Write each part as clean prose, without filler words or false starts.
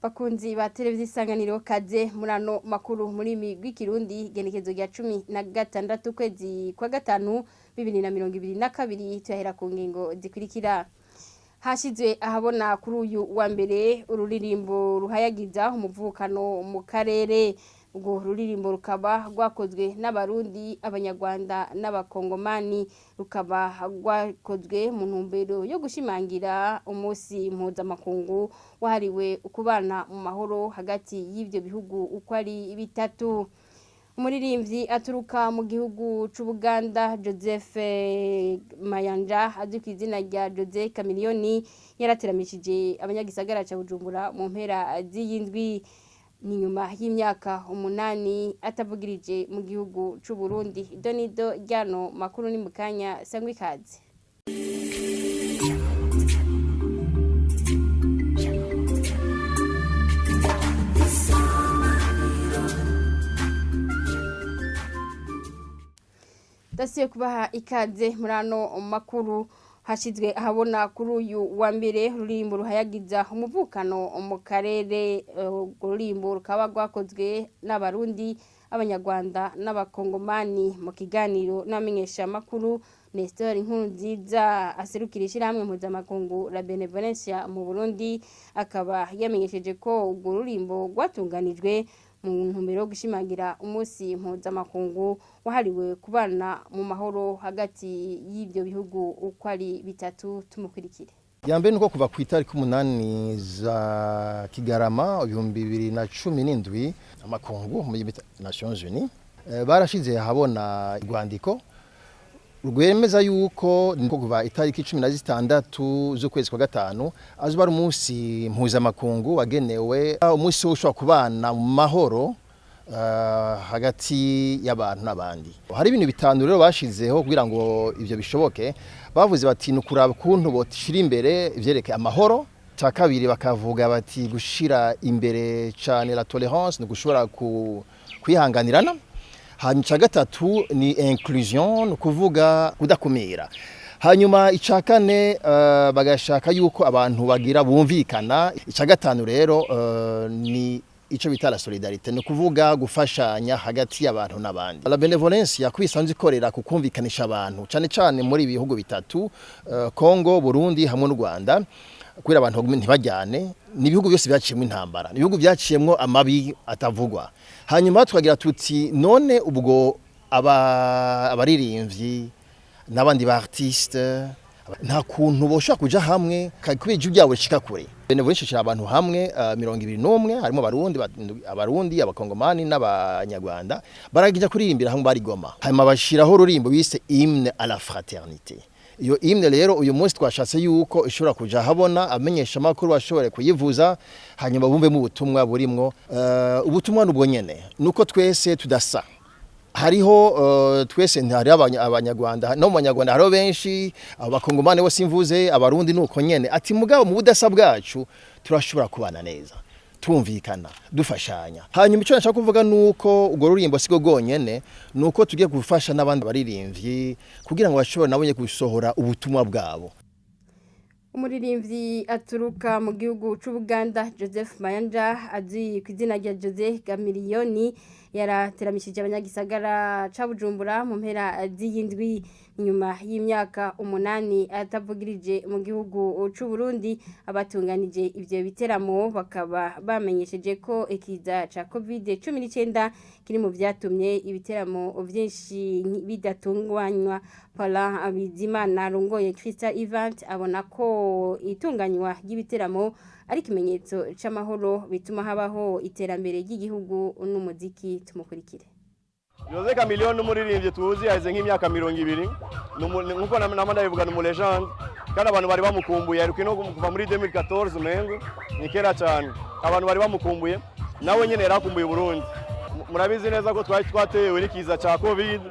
Bakunzi ba televiziyo Isanganiro, kaze muri ano makuru muri rw'ikirundi, igenekezo rya 16 ukwezi kwa gatanu 2022. Tuyahera ku ngingo zikurikira. Hashizwe ahabona kuri uyu wa mbere ururirimbo ruhayagiza umuvukano mu karere. Urwo ruririmbo rukaba rwakozwe n'Abarundi, Abanyarwanda n'Abakongomani, rukaba rwakozwe mu ntumbero yo gushimangira umunsi mpuzamakungu wahariwe ukubana mu mahoro hagati y'ivyo bihugu uko ari bitatu. Umuririmbyi aturuka mu gihugu c'Ubuganda, Joseph Mayanja, azwi ku izina rya Jose Chameleone, yarateramishije abanyagisagara ca Bujumbura mu mpera z'iyindwi. Ni nyuma y'imyaka 8 atavugirije mu gihugu c'Uburundi. Ido nido ryano makuru ni mukanya, sangwa ikaze. Dasiye kubaha ikaze muri ano makuru. Hashizwe ahabona kuri uyu wa mbere ururimbo ruhayagiza umuvukano mu karere. Urwo rurimbo rukaba rwakozwe n'Abarundi, Abanyarwanda n'Abakongomani. Mu kiganiro n'abamenyeshamakuru, Nestor Nkurunziza, aserukira ishirahamwe mpuzamakungu La Benevolencia mu Burundi, akaba yamenyesheje ko urwo rurimbo rwatunganijwe mu ntumbero yo gushimangira umunsi mpuzamakungu wahariwe kubana mu mahoro hagati y'ivyo bihugu uko ari bitatu. Tumukurikire. Ya mbere nuko kuva ku itariki 8 za Kigarama 2017, amakungu muri Nations Unies barashize ahabona urwandiko rwemeza yuko niko kuva itariki 16 z'ukwezi kwa gatanu azuba ari umunsi mpuzamakungu wagenewe umunsi ushobora kubana mu mahoro hagati y'abantu n'abandi. Hari ibintu bitanu rero bashizeho kugira ngo ivyo bishoboke. Bavuze bati ni ukuraba ukuntu boshira imbere ivyerekeye amahoro. Cya kabiri, bakavuga bati gushira imbere cyane la tolérance, ni gushobora kwihanganirana. Hanyuma icya gatatu ni inclusion, ni ukuvuga kudakumira. Hanyuma icya kane, bagashaka yuko abantu bagira bumvikana. Icya gatanu rero ni icyo bita la solidarité, ni ukuvuga gufashanya hagati y'abantu n'abandi. La Benevolence yakwisanzwe ikorera ku kumvikanisha abantu, cyane cyane muri ibi bihugu bitatu, Congo, Burundi hamwe n'u Rwanda, kubera abantu ntibajyane. Ni ibihugu byose byaciyemo intambara, ni ibihugu byaciyemo amabi atavugwa. Hanyuma tukagira tuti none ubwo abaririmbyi n'abandi ba artiste nta kuntu boshobora kuja hamwe kubera ijwi ryabo rishika kure? Benevolence ishira abantu hamwe 21, harimo Abarundi, Abakongomani n'Abanyarwanda, baragija kuririmbira hamwe barigoma. Hanyuma bashiraho ururimbo bise "Hymne à la fraternité". Iyo hymne rero uyu munsi twashatse yuko ishobora kuja habona, amenyesha makuru bashobore kuyivuza, hanyuma bumvemo ubutumwa burimwo. Ubutumwa nubwo nyene nuko twese tudasa, hariho twese ntari Abanyarwanda, no mu Banyarwanda hariho benshi, Abakongomani bose imvuze, Abarundi nuko nyene. Ati mugabo mu budasa bwacu turashobora kubana neza, tumvikana, dufashanya. Hanyuma icyo nashaka kuvuga nuko urwo rurimbo sigo rwonyene, nuko tugiye gufasha n'abandi baririmbyi kugira ngo bashobore nabo nyene gusohora ubutumwa bwabo. Umuririmbyi aturuka mu gihugu c'Ubuganda, Joseph Mayanja, azwi ku izina rya Jose Chameleone, yarateramishije abanyagisagara ca Bujumbura mu mpera z'iyindwi, nyuma y'imyaka 8 atavugirije mu gihugu c'Uburundi. Abatunganije ivyo biteramo bakaba bamenyesheje ko ikiza ca Covid-19 kiri mu vyatumye ibiteramo vyinshi bidatunganywa. Paulin Bizimana, arongoye Crystal Event, abona ko itunganywa ry'ibiteramo ari ikimenyetso c'amahoro, bituma habaho iterambere ry'igihugu n'umuziki. Tumukurikire. Jose Chameleone n'umuririmbyi tuzi haheze nk'imyaka 20, nkuko nama ndabivuga, ni umu légende kandi abantu bari bamukumbuye. Ariko no kuva muri 2014 umengo ni kera cyane, abantu bari bamukumbuye, nawe nyene yarakumbuye Burundi. Murabizi neza ko twari twatewe n'ikiza ca Covid.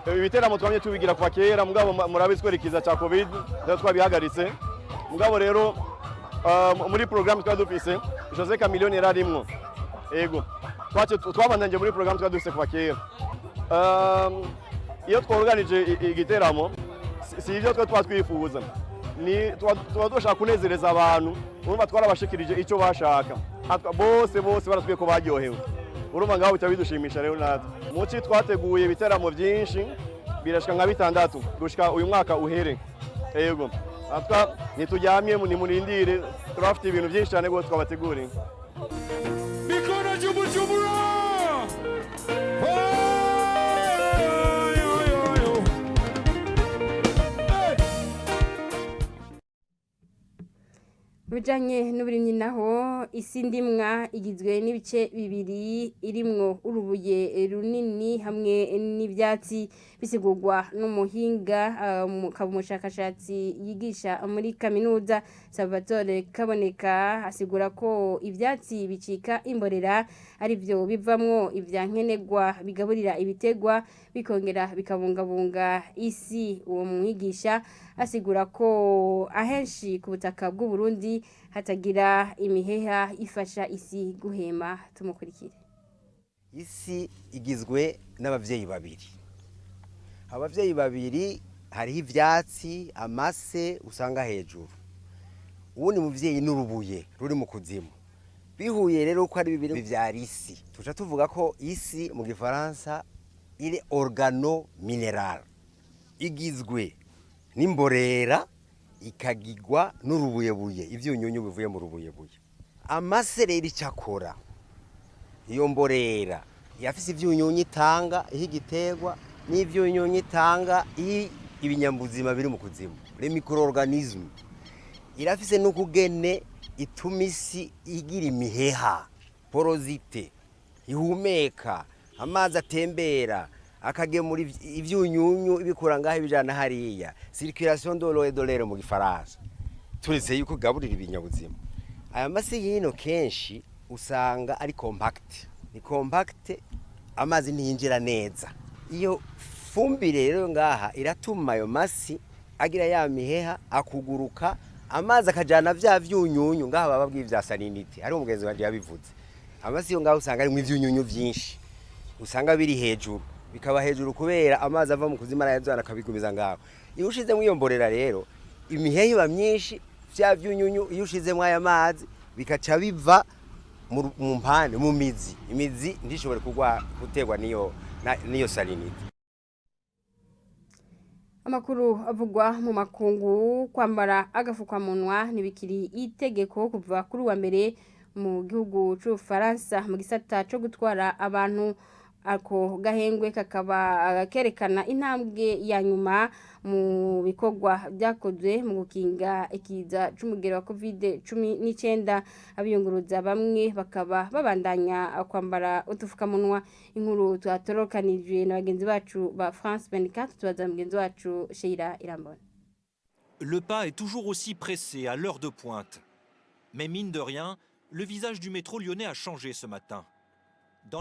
Ibiteramo twamye tubigira kuva kera, mugabo murabizi ko ikiza ca Covid rero twabihagaritse. Mugabo rero muri programme twari dufise Jose Chameleone yararimwo. Ego, twace twabandanye muri programme twari dufise kuva kera. Iyo tworganije igiteramo, si ibyo twe tuba twifuza, ni Ni tuba dushaka kunezereza abantu. Urumva twarabashikirije icyo bashaka. Bose bose baratwiye ko baryohewe. Urumva ngaho bica bidushimisha rero. Natwe muci twateguye ibiteramo byinshi, birashika nka bitandatu gushika uyu mwaka uhere. Yego, atwa ntituryamye, nimurindire, turabafite ibintu byinshi cyane rwose twabateguriye. Mikono juu, Bujumbura! Oh, yo, yo, yo. Hey! Mu bijanye n'uburimyi naho, isi ndimwa igizwe n'ibice bibiri, irimwo urubuye runini hamwe n'ivyatsi, bisigurwa n'umuhinga akaba umushakashatsi yigisha muri kaminuza Salvatore Kaboneka. Asigura ko ivyatsi bicika imborera arivyo bivamwo ivyankenerwa bigaburira ibitegwa, bikongera bikabungabunga isi. Uwo mwigisha asigura ko ahenshi ku butaka bw'u Burundi hatagira imiheha ifasha isi guhema. Tumukurikire. Isi igizwe n'abavyeyi babiri. Abavyeyi babiri, hariho ivyatsi, amase usanga hejuru. Uwundi muvyeyi n'urubuye ruri mu kuzimu. Bihuye rero ko ari bibiri bivyara isi. Tuca tuvuga ko isi mu gifaransa iri organo minéral, igizwe n'imborera, ikagigwa n'urubuyebuye, ivyunyunyu bivuye mu rubuyebuye. Amase rero icyo akora, iyo mborera yafise ivyunyunyu itanga iha igiterwa, n'ivyunyunyu itanga iha ibinyabuzima biri mu kuzimu, les micro-organismes. Irafise n'ukugene ituma isi igira imiheha, porosité, ihumeka, amazi atembera, akagemura ivyunyunyu, ibikura ngaho ibijana hariya, circulation de l'eau et de l'air mu gifaransa. Turetse yuko gaburira ibinyabuzima, aya masi yino kenshi usanga ari compact, ni compact, amazi ntiyinjira neza. Iyo fumbire rero ngaha iratuma ayo masi agira ya miheha, akuguruka, amazi akajana vya vyunyunyu. Ngaha baba babwiye vya salinité, hariho umugenzi wanje yabivuze. Amasi yo ngaha usanga arimwo ivyunyunyu vyinshi, usanga biri hejuru, bikaba hejuru kubera amazi ava mu kuzimu arayazana akabigumiza ngaho. Iyo ushizemo iyo mborera rero, imiheha iba myinshi, vya vyunyunyu iyo ushizemo aya mazi bikaca biva mu mpande, mu mizi, imizi ntishobore kugwa guterwa niyo salinité. Amakuru avugwa mu makungu: kwambara agafukamunwa ntibikiri itegeko kuva kuri wa mbere mu gihugu c'Ubufaransa mu gisata co gutwara abantu. Ako gahengwe kakaba kerekana intambwe ya nyuma mu bikorwa byakozwe mu gukinga ikiza c'umugero wa COVID-19. Abiyunguruza bamwe bakaba babandanya kwambara udufukamunwa. Inkuru twatorokanijwe na bagenzi bacu ba France 24, tubaza mugenzi wacu Sheila Irambona. Le pas est toujours aussi pressé à l'heure de pointe. Mais mine de rien, le visage du métro lyonnais a changé ce matin.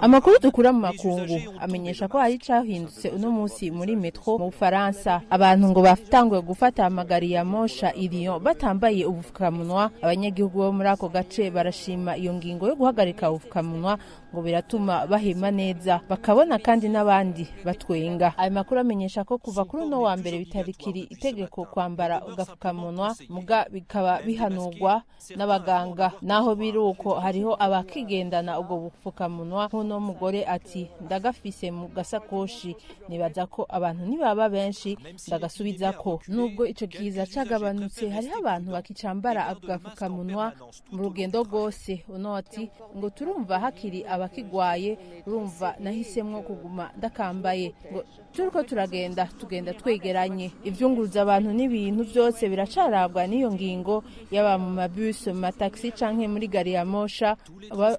Amakuru dukura mu makungu amenyesha ko hari icahindutse uno munsi muri métro mu Bufaransa. Abantu ngo batanguye gufata amagari ya mosha i Lyon batambaye ubufukamunwa. Abanyagihugu bo muri ako gace barashima iyo ngingo yo guhagarika ubufukamunwa, ngo biratuma bahema neza, bakabona kandi n'abandi batwenga. Ayo makuru amenyesha ko kuva kuri uno wa mbere bitarikiri itegeko kwambara ugafukamunwa, muga bikaba bihanurwa n'abaganga. Naho biri uko, hariho abakigendana ubwo bufukamunwa, nk'uno mugore ati: "Ndagafise mu gasakoshi, nibaza ko abantu nibaba benshi ndagasubizako." Nubwo ico kiza cagabanutse, hariho abantu bakicambara agafukamunwa mu rugendo rwose. Uno ati ngo turumva hakiri abakigwaye, urumva nahisemwo kuguma ndakambaye, ngo turiko turagenda, tugenda twegeranye. Ivyunguruza abantu n'ibintu vyose biracarabwa n'iyo ngingo, yaba mu mabus, mu mataxi canke muri gari ya mosha.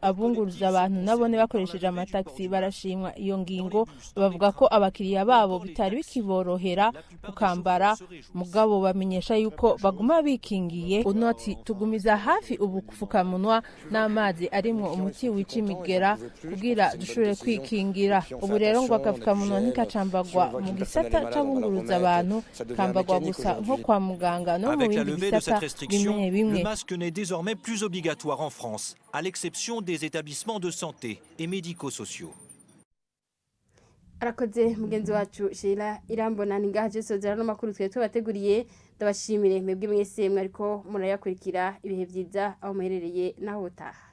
Abunguruza abantu nabone bakoresheje amataxi barashimwa iyo ngingo, bavuga ko abakiriya babo bitari bikiborohera kukambara, mugabo bamenyesha yuko baguma bikingiye. Uno ati: "Tugumiza hafi ubufukamunwa n'amazi arimwo umuti wica imigera kugira dushobore kwikingira." Ubu rero ngo agapfukamunwa ntikacambagwa mu gisata c'abunguruza abantu, kambagwa gusa nko kwa muganga no mu bindi bisata bimwe bimwe. Le masque n'est désormais plus obligatoire en France, à l'exception des établissements de santé et médico-sociaux. Arakoze mugenzi wacu Sheila Irambona. Ni ngaha je sozera no makuru twe tubateguriye. Ndabashimire mwebwe mwese mwariko murayakurikira. Ibihe vyiza aho muherereye naho utaha.